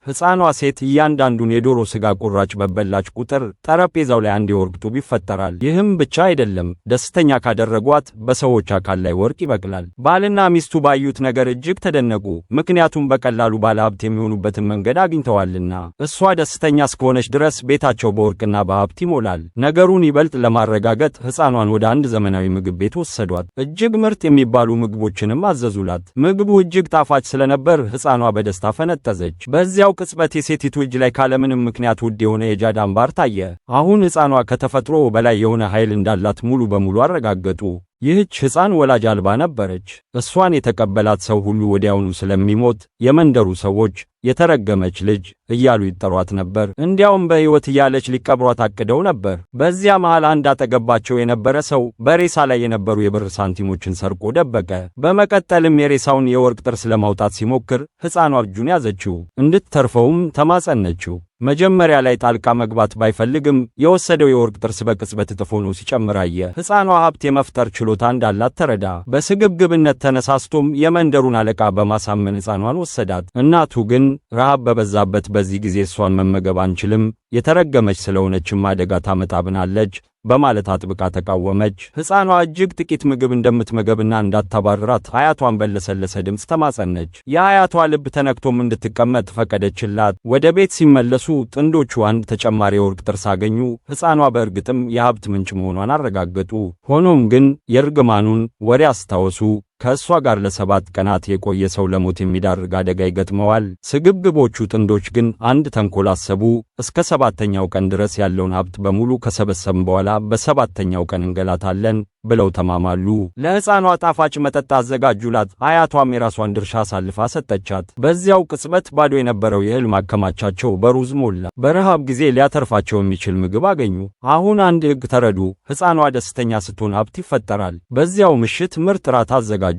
ሕፃኗ ሴት እያንዳንዱን የዶሮ ስጋ ቁራጭ በበላች ቁጥር ጠረጴዛው ላይ አንድ የወርቅ ጡብ ይፈጠራል። ይህም ብቻ አይደለም፣ ደስተኛ ካደረጓት በሰዎች አካል ላይ ወርቅ ይበቅላል። ባልና ሚስቱ ባዩት ነገር እጅግ ተደነቁ፣ ምክንያቱም በቀላሉ ባለሀብት የሚሆኑበትን መንገድ አግኝተዋልና። እሷ ደስተኛ እስከሆነች ድረስ ቤታቸው በወርቅና በሀብት ይሞላል። ነገሩን ይበልጥ ለማረጋገጥ ሕፃኗን ወደ አንድ ዘመናዊ ምግብ ቤት ወሰዷት። እጅግ ምርጥ የሚባሉ ምግቦችንም አዘዙላት። ምግቡ እጅግ ጣፋጭ ስለነበር ሕፃኗ በደስታ ፈነጠዘች። በዚያው ቅጽበት የሴቲቱ እጅ ላይ ካለምንም ምክንያት ውድ የሆነ የጃድ አምባር ታየ። አሁን ሕፃኗ ከተፈጥሮ በላይ የሆነ ኃይል እንዳላት ሙሉ በሙሉ አረጋገጡ። ይህች ሕፃን ወላጅ አልባ ነበረች። እሷን የተቀበላት ሰው ሁሉ ወዲያውኑ ስለሚሞት የመንደሩ ሰዎች የተረገመች ልጅ እያሉ ይጠሯት ነበር። እንዲያውም በሕይወት እያለች ሊቀብሯት አቅደው ነበር። በዚያ መሃል አንድ አጠገባቸው የነበረ ሰው በሬሳ ላይ የነበሩ የብር ሳንቲሞችን ሰርቆ ደበቀ። በመቀጠልም የሬሳውን የወርቅ ጥርስ ለማውጣት ሲሞክር ሕፃኗ እጁን ያዘችው፣ እንድትተርፈውም ተማጸነችው። መጀመሪያ ላይ ጣልቃ መግባት ባይፈልግም የወሰደው የወርቅ ጥርስ በቅጽበት እጥፍ ሆኖ ሲጨምር አየ። ሕፃኗ ሀብት የመፍጠር ችሎታ እንዳላት ተረዳ። በስግብግብነት ተነሳስቶም የመንደሩን አለቃ በማሳመን ሕፃኗን ወሰዳት። እናቱ ግን ረሃብ በበዛበት በዚህ ጊዜ እሷን መመገብ አንችልም፣ የተረገመች ስለሆነችም አደጋ ታመጣብናለች በማለት አጥብቃ ተቃወመች። ሕፃኗ እጅግ ጥቂት ምግብ እንደምትመገብና እንዳታባርራት አያቷን በለሰለሰ ድምፅ ተማጸነች። የአያቷ ልብ ተነክቶም እንድትቀመጥ ፈቀደችላት። ወደ ቤት ሲመለሱ ጥንዶቹ አንድ ተጨማሪ የወርቅ ጥርስ አገኙ። ሕፃኗ በእርግጥም የሀብት ምንጭ መሆኗን አረጋገጡ። ሆኖም ግን የእርግማኑን ወሬ አስታወሱ። ከእሷ ጋር ለ7 ቀናት የቆየ ሰው ለሞት የሚዳርግ አደጋ ይገጥመዋል። ስግብግቦቹ ጥንዶች ግን አንድ ተንኮል አሰቡ። እስከ ሰባተኛው ቀን ድረስ ያለውን ሀብት በሙሉ ከሰበሰብን በኋላ በሰባተኛው ቀን እንገላታለን ብለው ተማማሉ። ለሕፃኗ ጣፋጭ መጠጥ አዘጋጁላት። አያቷም የራሷን ድርሻ አሳልፋ ሰጠቻት። በዚያው ቅጽበት ባዶ የነበረው የእህል ማከማቻቸው በሩዝ ሞላ። በረሃብ ጊዜ ሊያተርፋቸው የሚችል ምግብ አገኙ። አሁን አንድ ሕግ ተረዱ። ሕፃኗ ደስተኛ ስትሆን ሀብት ይፈጠራል። በዚያው ምሽት ምርጥ ራት አዘጋጁላት።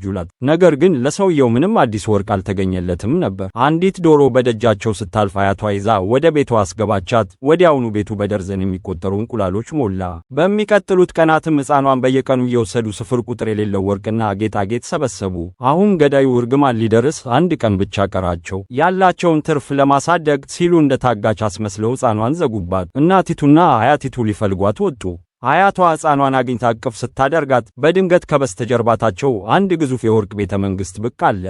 ነገር ግን ለሰውየው ምንም አዲስ ወርቅ አልተገኘለትም ነበር። አንዲት ዶሮ በደጃቸው ስታልፍ አያቷ ይዛ ወደ ቤቷ አስገባቻት። ወዲያውኑ ቤቱ በደርዘን የሚቆጠሩ እንቁላሎች ሞላ። በሚቀጥሉት ቀናትም ሕፃኗን በየቀኑ እየወሰዱ ስፍር ቁጥር የሌለው ወርቅና ጌጣጌጥ ሰበሰቡ። አሁን ገዳዩ እርግማን ሊደርስ አንድ ቀን ብቻ ቀራቸው። ያላቸውን ትርፍ ለማሳደግ ሲሉ እንደ ታጋች አስመስለው ሕፃኗን ዘጉባት። እናቲቱና አያቲቱ ሊፈልጓት ወጡ። አያቷ ሕፃኗን አግኝታ እቅፍ ስታደርጋት በድንገት ከበስተጀርባታቸው አንድ ግዙፍ የወርቅ ቤተ መንግሥት ብቅ አለ።